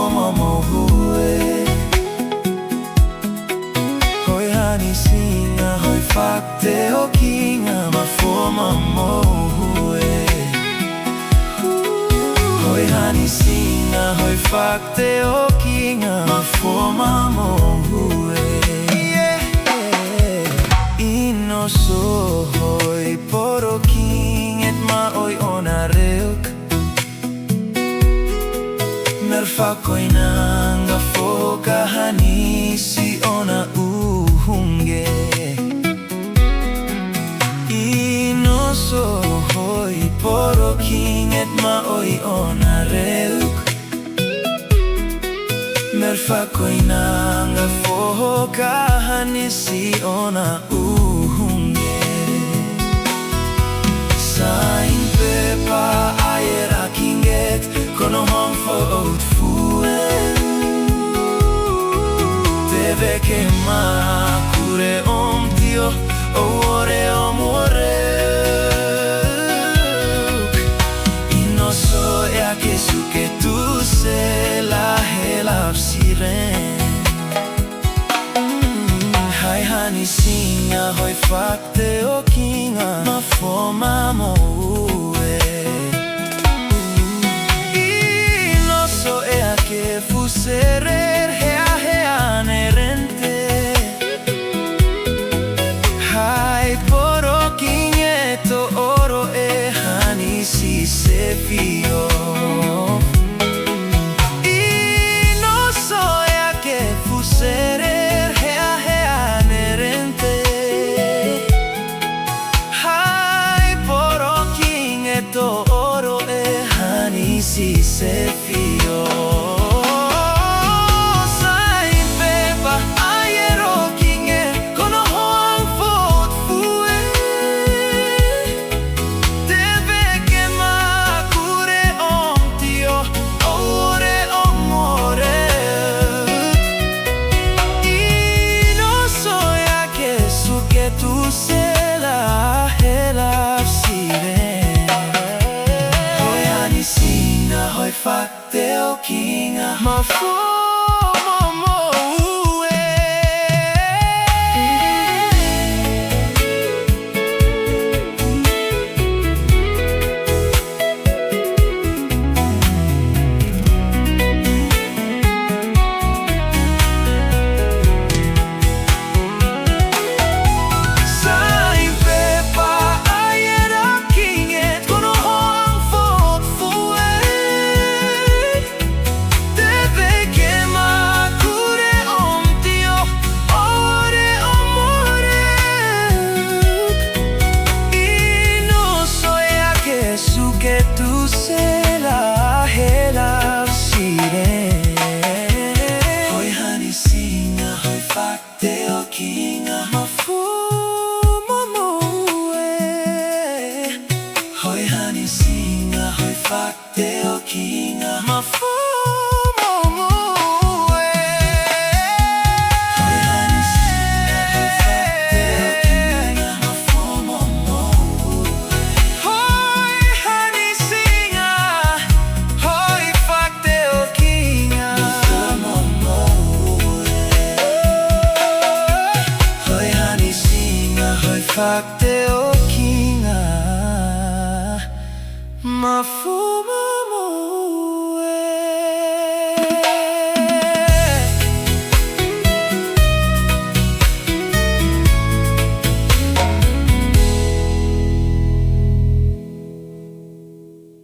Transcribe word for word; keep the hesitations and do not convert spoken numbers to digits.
Mamo hue. Hoi hani siña, hoi fakte o kiña, ma fo mamo hue. Hoi hani siña, hoi fakte o kiña, ma fo mamo hue. Ino so hoi poro kiñet ma oi ona reuk. Merfakoinanga foka hanisi ona uhunge. Ino so hoi poro kiñet ma oi ona reuk. Merfakoinanga foka hanisi ona uhunge. Sain pepa ayer a kiñet kono hong fo out fue. Te veke ma kure om tio o ore om ore. Ino so e a ke suke tu se la hela siren. Hai hani siña hoi fakte o kiña ma fo mamo ue. Ino so e a ke fu serer hea hea nerente. Hai poro kiñeto oro e hani si se fio. Ino so e a ke fu serer hea hea nerente. Hai poro kiñeto oro e hani si se fio. Sain pepa ayer o kiñe kono hong fot fue. Te veke ma kure om tio o ore om ore. Ino so e a ke suke tu se la hela siren. Hoi hani siña, hoi fakte o kiña ma fo mamo ue. Sain pepa ayer a kiñet kono hong fot fue. Te veke ma kure om tio ore om ore. Ino so e a ke suke tu se la hela siren. Hoi hani siña, hoi fakte o kiña ma fo mamo ue. Hoi hani siña, hoi fakte o kiña ma fo mamo ue. Hoi hani siña, hoi fakte o kiña ma fo mamo ue. Hoi hani siña, hoi fakte o kiña ma fo mamo ue. Hoi hani siña, hoi fakte o kiña ma fo